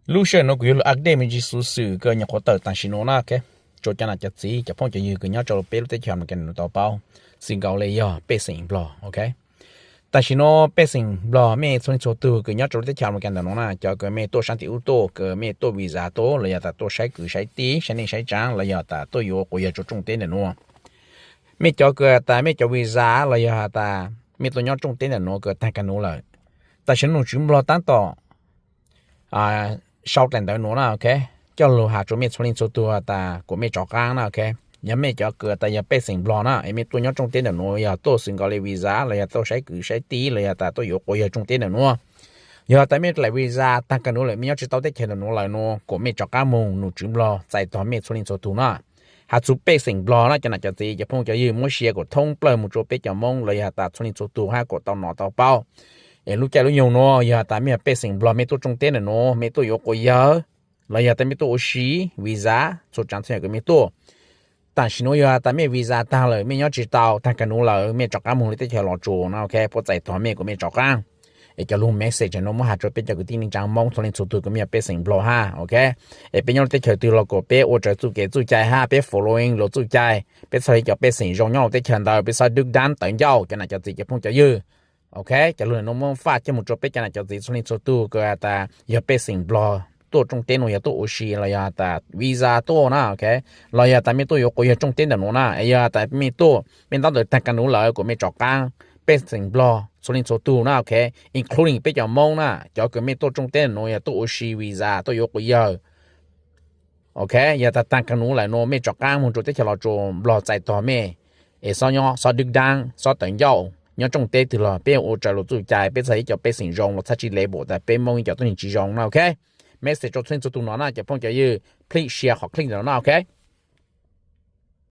Lub sij hawm no kuv yuav los update me ntsis xuv xwm kws nyuam qhuav tawm tam sim no na, ok, rua cov nam cov txiv cov phooj cov ywg kws nyob rau lub peb lub teb chaws Amelikas no tau paub, xwv nkaus le yog pej xeem Nplog, ok. Tam sim no pej xeem Nplog mej txhua leej txhua tug kws nyob rau lub teb chaws Amelikas ntawm no na, cov kws mej tuaj sab tim ub tuaj, kws mej tuaj visa tuaj los yog tas tuaj saib kwv saib tij saib neej saib tsaav los yog tas tuaj yuav quas yawg rua rooj teb ntawm nuav, mej cov kws tas mej cov visa los yog tas mej tuaj nyob rooj teb ntawm nuav kws taag kag nuv lawm, tam sim no nom tswv Nplog taab tom sau dlaim ntawv nuav na, ok, coj lug has rua mej txhua leej txhua tug tas kuas mej rov qaab na, ok. Yog mej cov kws tas yog pej xeem Nplog na es mej tuaj nyob rooj teb ntawm nuav yog tuaj xwv nkaus le visa los yog tuaj saib kwv saib tij los yog tas tuaj yuav quas yawg rooj teb ntawm nuav, yog tas mej dlaim visa taag kag nuv lawm mej nyob tsi tau teb chaws ntawm nuav lawm nuav kuas mej rov qaab moog, nom tswv Nplog txais tog mej txhua leej txhua tug na. Has txug pej xeem Nplog na cov nam cov txiv cov phooj cov ywg, muab share kuas thoob plawg moog rua peb cov Moob los yog tas txhua leej txhua tug hab kuas tau nov tau paub. Es lub caij lub nyoog nuav yog tas mej yog pej xeem Nplog mej tuaj rooj teb ntawm nuav mej tuaj yuav quas yawg los yog tas mej tuaj ua si visa txhua tsaav txhua yam kws mej tuaj, tam sim nuav yog tas mej visa taag lawm mej nyob tsi tau taag kag nuv lawm mej rov qaab moog lub teb chaws Los Tsuas na, ok, puab txais tog mej kuas mej rov qaab. Es cov lug message nuav muab has rua peb cov kwv tij neej tsaa Moob txhua leej txhua tug kws mej yog pej xeem Nplog hab, ok. Es peb nyob lub teb chaws twg los kuas peb ua raws txuj kev txuj cai hab peb following lug txuj cai, peb txhaj le cov pej xeem zoo nyob lub teb chaws ntawd, peb xaav dub dab tawv ncauj cov nam cov txiv cov phooj cov ywg. Ok, cov lug nuav muab faj coj moog rua peb cov nam cov txiv txhua leej txhua tug kws tas yog pej xeem Nplog tuaj rooj teb nuav yog tuaj ua si los yog tas visa tuaj na, ok, los yog tas mej tuaj yuav quas yawg rooj teb ntawm nuav na, es yog tas mej tuaj mej ntaub ntawv taag kag nuv lawm kuas mej rov qaab. Pej xeem Nplog txhua leej txhua tug na, ok, including peb cov Moob na, cov kws mej tuaj rooj teb ntawm nuav yog tuaj ua si visa tuaj yuav quas yawg, ok, yog tas taag kag nuv lawm nuav mej rov qaab moog rua teb chaws Los Tsuas, Nplog txais tog mej. Es xob nyob xob dub dab xob tawv ncauj, nyob rooj teb twg los peb ua raws lug txuj cai, peb txhaj le cov pej xeem zoo los txhaj tsi le pum tas peb Moob ib cov tuab neeg tsi zoo na, ok. Message rua txhua leej txhua tug nuav na cov phooj cov ywg, please share qhov clip ntawm no na, ok.